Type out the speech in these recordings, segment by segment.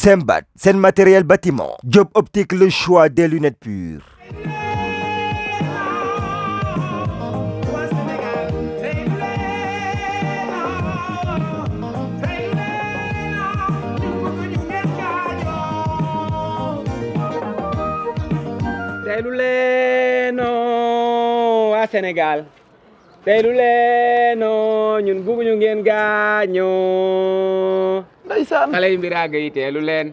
Sembat, seen matériel bâtiment. Job Optique, le choix des lunettes pures. Teylu leen waa Sénégal teylu leen ñun bëgguñu ngeen gaañoo. ndeysaan xale yi mbiraaga yi teelu leen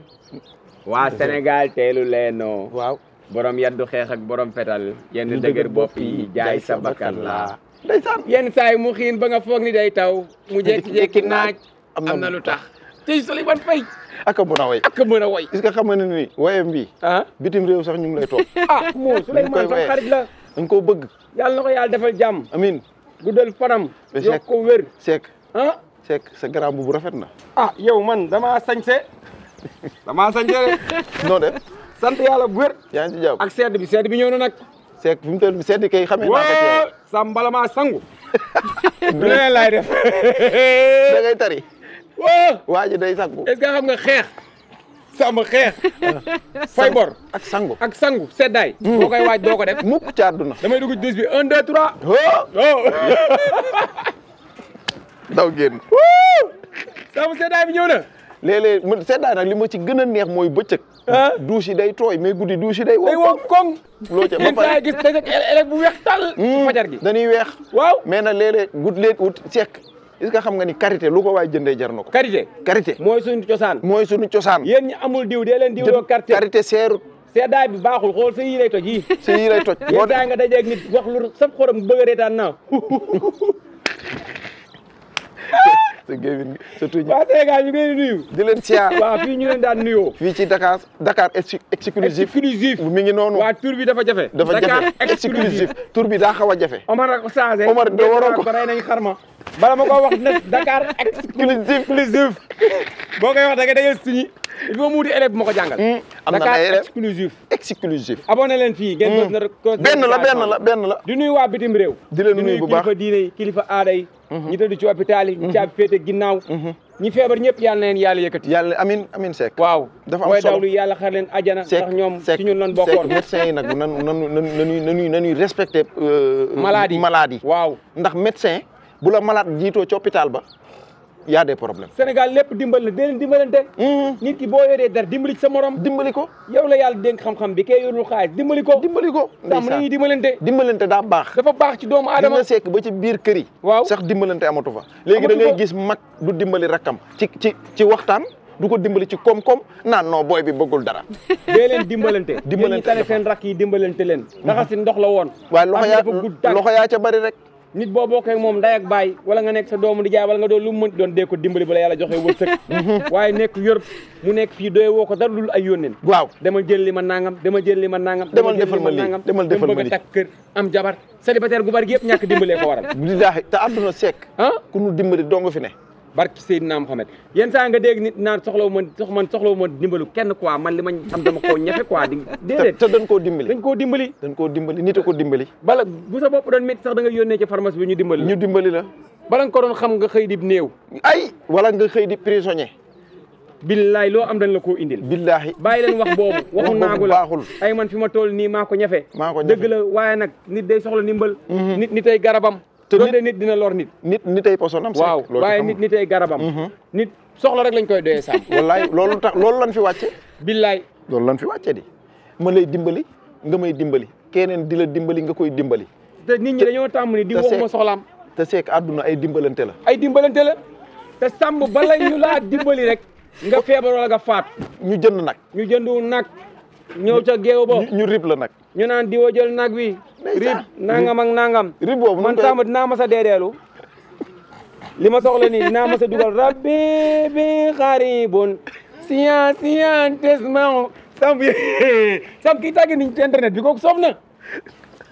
waa Sénégal teelu leen waaw borom yaddu xeex ak borom fetal yenn dëgër bopp yi jaay sa bakkan la ndeysaan yenn saay mu xiin ba nga foog ni day taw mu jékki-jékki naaj am na lu tax ci Souleymane Faye ak a mën a way ak mën a way est-ce que xam nga ne ni wayam bi bitim réew sax ñu ngi lay toog moo Souleymane sa xarit la dañ koo bëgg yàlla na ko yàlla defal jàmm amin guddal fanam yokk ko wér Seck Seck sa garam bu rafet na yow man damaa sañse rek noo def sant yàlla bu wér yaa ngi ci jàpp ak sedd bi ñëw na nag Seck fi mu toll bi sedd kay xamee naa ko ci yow sa mbala maa sangu lu leen laay def da ngay tari waa ji day sangu est-ce que xam nga xeex sama xeex fay bor ak sangu seddaay boo koy waaj doo ko def mukk ci àdduna damay dugg dus bi 1 2 3 daw génn sama seddaay bi ñëw na léeg-léeg seddaay nag li ma ci gën a neex mooy bëccëg douche yi day tooy mais guddi douche yi day wow koŋ loo ca ba yéen pare saa gis daje élève bu weex tàll ci fajar gi dañuy weex waaw mais nag léeg-léeg gud leen wut Seck est-ce que xam nga ni karité lu ko waay jëndee jar na ko karité mooy suñu cosaan yéen ñi amul diw dee leen diwloo karité seerut seddaay bi baaxul xool sa yi lay toj yi sa yi lay toj yéen saa nga dajeeg nit wax lu sab xorom bëgg a reetaan naa sa gémmiñ sa tuñ waa Sénégal ñu ngi leen di nuyu di leen siyaar waaw fii ñu leen daan nuyoo fii ci Dakar exclusif mi ngi noonu waa tur bi dafa jafe Dakar exclusif tur bi daa xaw a jafe Omar a ko changé Omar da waroo ko rey nañ xarma bala ma ko wax nag Dakar exclusif boo koy wax da nga dangay signé il faut mu wuti élève bu ma ko jàngal am na Dakar ay élève exclusif abonné leen fii ngeen benn la di nuyu waa bitim réew di leen nuyu bu baax kilifa diine yi kilifa aada yi ñi tëdd ci hôpital yi ñi caabi féete ginnaaw ñi feebar ñëpp yàlla na leen yàlla yëkkati yàlla amin Seck waaw dafa am mooy solo dawlu yàlla xar leen ajana ndax ñoom ci ñun lan bokkoon médecin yi nag nañuy respecté maladie waaw ndax médecin bu la malade jiitoo ci hôpital ba y a des problèmes Sénégal lépp dimbal na dee leen dimbalante nit ki boo yoree dara dimbali ci sa morom dimbali ko yow la yàlla dénk xam-xam bi kay yorul xaalis dimbali ko sàmm nañuy dimbalante daa baax dafa baax ci doomu aadama dina Seck ba ci biir kër yi waaw sax dimbalante amatu fa léegi da ngay gis mag du dimbali rakkam ci waxtaan du ko dimbali ci koom-koom naan non booy bi bëggul dara dee leen dimbalante yéen ñi tane seen rakk yi dimbalante leen raxasi ndox la woon waaye loxo yaa ca bari rek nit boo bokkee moom nday ak baay wala nga nekk sa doomu di jaay wala nga doon lu mu mënti doon dee ko dimbali ba la yàlla joxe wërsëg waaye nekk Europe mu nekk fii doy woo ko dara lul ay yónneen waaw dama jël li ma nangam demal defal ma lii bëgg a takk kër am jabar célibataire gu bari gi yëpp ñàkk dimbalee ko waral billaahi te àdduna Seck ku nu dimbali doo nga fi ne barki Seydina Mohamed yéen saa nga dégg nit naan soxlawu ma dimbalu kenn quoi man li ma am dama koo ñefe quoi déedéet te dañ koo dimbali nit a ko dimbali bala bu sa bopp doon métti sax da nga yónnee ci pharmacie bi ñu dimbali la bala nga ko doon xam nga xëy di néew wala nga xëy di prisonnier billaay loo am dañ la koo indil billaahi bàyyi leen wax boobu waxu naagu la baaxul ay man fi ma toll nii maa ko ñefe dëgg la waaye nag nit day soxla ndimbal nit ay garabam te nit dina lor nit ay posonam waaw waaye nit ay garabam nit soxla rek lañ koy doyee sàmm wallaay loolu lan fi wàcce billaay loolu lan fi wàcce di ma lay dimbali nga may dimbali keneen di la dimbali nga koy dimbali te nit ñi dañoo tàmm ni di waxuma soxlaam te Seck àdduna ay dimbalante la te sàmm bala ñu laa dimbali rek nga feebar wala nga faat ñu jënd nag ñëw ca géew ba ñu rib la nag ñu naan diwa jël nag wi rib nangam ak nangam rib boobu man Samba dinaa ma sa deedeelu li ma soxla nii dinaa ma sa dugal rabbi bi xaribun siyan tesmao Samb kii tàgge niñ ci internet bi kooku soof na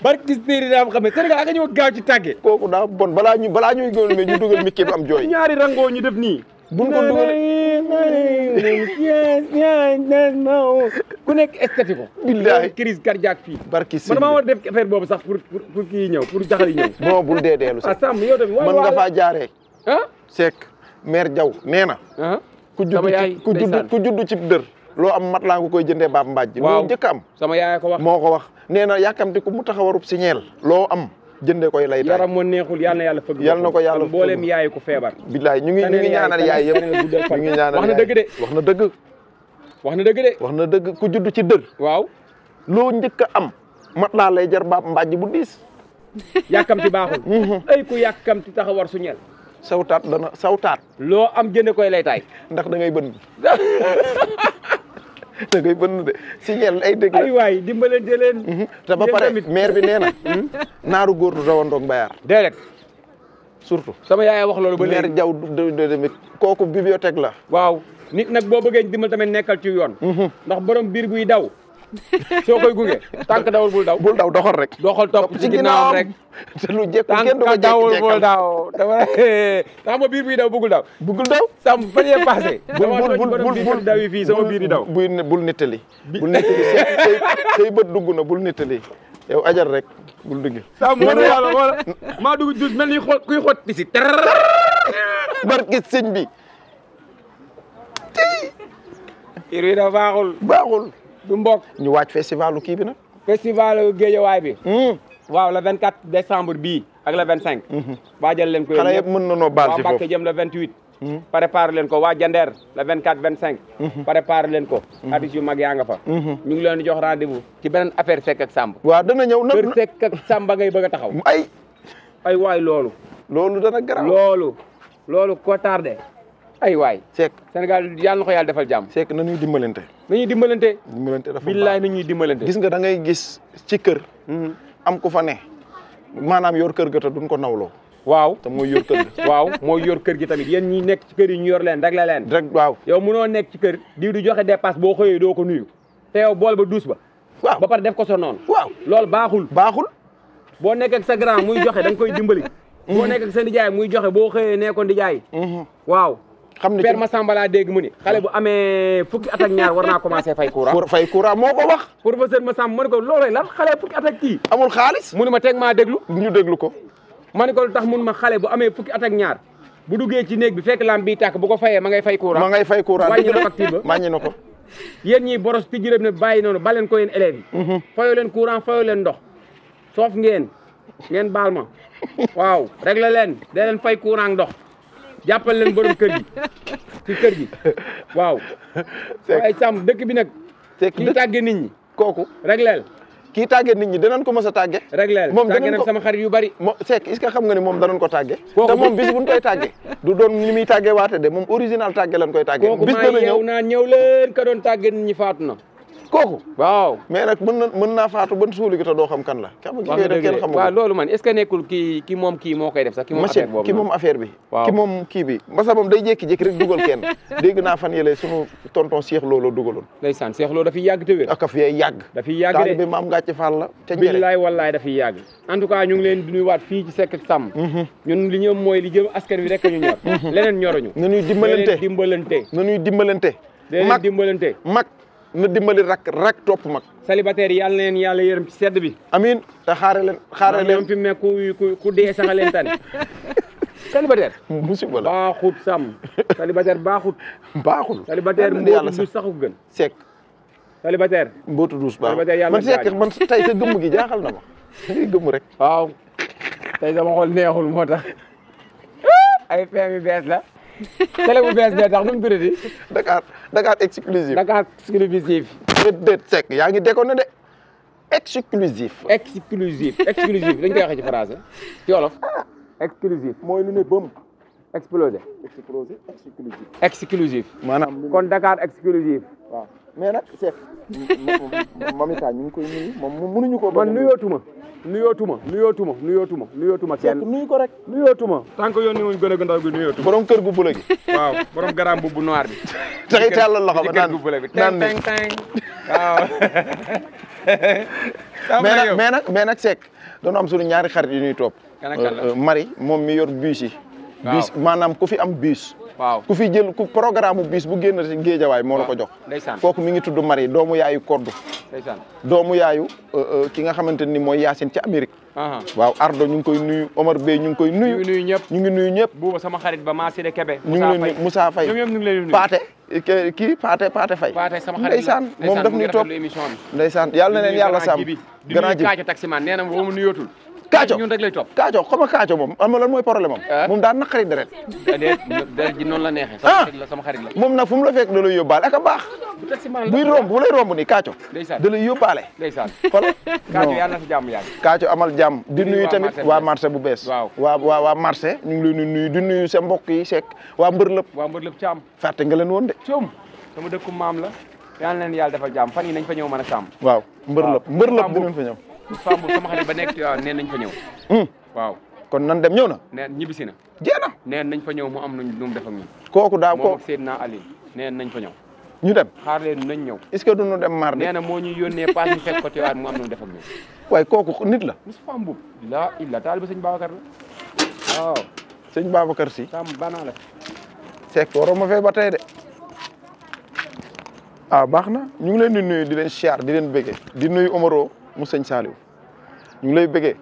barki séeri daa xam ne Sénégal aka ñëw gaaw ci tàgge kooku daa bon balaa ñuy gëwal mais ñu dugal mikki du am jooy ñaari rangoo ñu def nii buñ ko dugalee ku nekk esthétique ko billaahi crise cardiaque fii barki man maa war def affaire boobu sax pour kii ñëw pour jaxal yi ñëw non bul deedeelu sax Samb yow tamit mën nga faa jaaree Seck maire Diaw nee na ku judd ci dër loo am mat laa nga koy jëndee baab mbaaj loo njëkk am sama yaay ko wax moo ko wax nee na yàkkamti ku mu taxawarub si ñeel loo am jëndee koy lay taay yaram moo neexul yal na yàlla fëgg yal na ko yàlla mboolem yaay ko feebar billaay ñu ngi ñaanal yaay yëpp ñu ngi ñaanal wax na dëgg de wax na dëgg wax na dëgg de wax na dëgg ku judd ci dër waaw loo njëkk a am mat laa lay jar baab mbaaj bu diis yàkkamti baaxul ay ku yàkkamti taxawar su ñeel sawtaat loo am jënde koy lay taay ndax da ngay bënn da ngay bënn de si ñeel ay dëgg ay waay dimbalante leen te ba pare maire bi nee na naaru góor du rawandoog mbayaar déedéet surtout sama yaay wax loolu ba léegi maire jaw demit kooku bibliothèque la waaw nit nag boo bëggee dimbal tamit nekkal ci yoon ndax borom biir buy daw soo koy gunge tànk dawul bul daw doxal rek doxal topp ci ginnaawam rek te lu jekku kenn du ko tànk dawul bul daw dama tax ma biir buy daw bëggul daw sam fan yee passé bul daw yi fii sama biir di daw bul nettali say bët dugg na bul nettali yow ajal rek bul dugg sam mo yàlla wala maa dugg jus mel ni kuy xotti si barke sëñ bi ir wi da baaxul du mbokk ñu waaj festivalu kii bi nag festival Guédiawaye bi waaw le 24 décembre bii ak le 25 waajal leen ko xale yëpp mën na noo baal si foofu waa Mbacké jëm le 28 préparé leen ko waa Jandeer le 24 25 préparé leen ko artistes yu mag yaa nga fa ñu ngi leen di jox rendez-vous ci beneen affaire Seck ak Samb waaw dana ñëw nag kër Seck ak Samba ngay bëgg a taxaw ay waay loolu dana garaaw loolu ko tardé ay waay Seck Sénégal yàlla na ko yàlla defal jàmm Seck nañuy dimbalante dafa billaay nañuy dimbalante gis nga da ngay gis ci kër am ku fa ne maanaam yor kër ga te duñ ko nawloo waaw te mooy yor kër gi waaw mooy yor kër gi tamit yéen ñi nekk ci kër yi ñu yor leen rek la leen rek waaw yow mënoo nekk ci kër diw di joxe dépasse boo xëyee doo ko nuyu te yow bool ba duus ba waaw ba pare def ko sa noonu waaw loolu baaxul boo nekk ak sa grand muy joxe da nga koy dimbali boo nekk ak sa nijaay muy joxe boo xëyee nee ko nijaay waaw xam ne Père Massamba laa dégg mu ni xale bu amee fukki at ak ñaar war naa commencé fay courant moo ko wax professeur Massamba ma ne ko loolooy lan xale fukki at ak kii amul xaalis mu ne ma teg maa déglu ñu déglu ko ma ne ko lu tax mun ma xale bu amee fukki at ak ñaar bu duggee ci néeg bi fekk lampe bi tàkk bu ko fayee ma ngay fay courant wàññi na facture ba wàññi na ko yéen ñi boros tijji rëb ne bàyyi noonu ba leen ko yéen élèves yi fayoo leen courant fayoo leen ndox soof ngeen baal ma waaw réglé leen dee leen fay courant ndox jàppal leen borom kër gi ci kër gi waaw waaye Samb dëkk bi nag kii tàgge nit ñi kooku régleel kii tàgge nit ñi danañ ko mës a tàgge régleel moom tàgge nag sama xarit yu bari moom Seck est-ce que xam nga ni moom danañ ko tàgge te moom bis buñ koy tàgge du doon ni muy tàgge waate de moom original tàgge lañ koy tàgge bis dana ñëw naa ñëw leen ka doon tàgge nit ñi faatu na kooku waaw mais nag mën naa faatu ban suuli gi te doo xam kan la xam nga ki koy def kenn xamul waaw loolu man est-ce que nekkul kii moom moo koy def sax ki moom affaire bi ki moom kii bi masa moom day jékki-jékki rek dugal kenn dégg naa fan yële sunu tonton Cheikh Lo la dugaloon ndeysaan Cheikh Lo dafiy yàgg te wér ak fi yàgg de bi maam gàcce Fall la ca njëre billaay wallaay dafiy yàgg en tout cas ñu ngi leen di nuyuwaat fii ci Seck ak Samb ñun li ñoom mooy li jëm askan wi rek ñu ñor leneen ñoruñu nañuy dimbalante mag na dimbali rak topp mag célibataire yi yàlla na leen yàlla yërëm ci sedd bi amiin te xaare leen fi mu ne ku dee sax leen tane célibataire musiba la baaxut Samb célibataire baaxul célibataire mbootu dus saxu gën Seck célibataire mbootu dus baax man Seck man tey sa gëmm gi jaaxal na ma ngay gëmm rek waaw tey sama xol neexul moo tax ay feem yu bees la télé bu bees bee tax nu mu tuddati Dakar exclusif déet Seck yaa ngi déconné de exclusif dañ koy waxee ci français ci wolof exclusif mooy lu ne bëm explosé exclusif maanaam kon Dakar exclusif waaw mais nag Seck mamita ñu ngi koy nuyu moom mënuñu ko man nuyootuma kenn nuyu ko rek nuyootuma tant que yónni wuñ gën a ndaw gi nuyootuma borom kër gu bula gi waaw borom garam bu noir bi taxi tàllal loxo ba naan waaw mais nag Seck doon am suñu ñaari xarit yu ñuy topp Marie moom mi yor bus yi bus maanaam ku fi am bus waaw ku fi jël ku programme bus bu génn ci Géejawaay moo la ko jox ndeysaan kooku mi ngi tudd Marie doomu yaayu koddu ndeysaan doomu yaayu ki nga xamante ni mooy Yacine ca Amérique waaw Ardo ñu ngi koy nuyu Omar Bey ñu ngi koy nuyu ñu ngi nuyu ñëpp ñu ngi nuyu ñëpp buuba sama xarit ba Massiré Kébé ñu ngi leen Moussa Faye ñoom ñëpp ñu ngi leen nuyu Paate kii Paate Faye Paate sama xarit ndeysaan moom daf ñuy topp émission bi ndeysaan yàlla na leen yàlla sàmm grand ji Kaaco taximan nee na boo mu nuyootul Kaaco ñun rek lay topp Kaaco xam nga Kaaco moom am na lan mooy problème am moom daan naqari deret deret ji noonu la neexee sama xarit la moom nag fu mu la fekk da lay yóbbaale ak a baax buy romb bu lay romb ni Kaaco da lay yóbbaale ndeysaan kon Kaaco yàlla na fi jàmm yàgg Kaaco amal jàmm di nuyu tamit waa marché bu bees waa marché ñu ngi leen di nuyu di nuyu sa mbokk yi Seck waa Mbërlëp Caam fàtte nga leen woon de Coom sama dëkku maam la yàlla na leen yàlla defal jàmm fan yi nañ fa ñëw mën a sàmm waaw Mbërlëp dinañ fa ñëw Samb sama xarit ba nekk waaw neen nañ fa ñëw waaw kon nan dem ñëw na neen ñibbisi na jeena neen nañ fa ñëw mu am nu mu def ak ñun kooku daa moom ak Seydina Ali neen nañ fa ñëw ñu dem xaar leen nañ ñëw est-ce que duñu dem mardi nee na moo ñuy yónnee paas ñu fekk ko teewaat mu am nu mu def ak ñun waaye kooku nit la Moustapha Mboub la illa taaliba sëñ Babacar la waaw sëñ Babacar si sam banaa la Seck waroo ma fee ba tey de baax na ñu ngi leen di nuyu di leen siyaar di leen bëggee di nuyu Omaro mu sëñ Saliou ñu ngi lay bëggee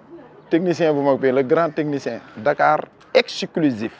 technicien bu mag bi le grand technicien Dakar exclusif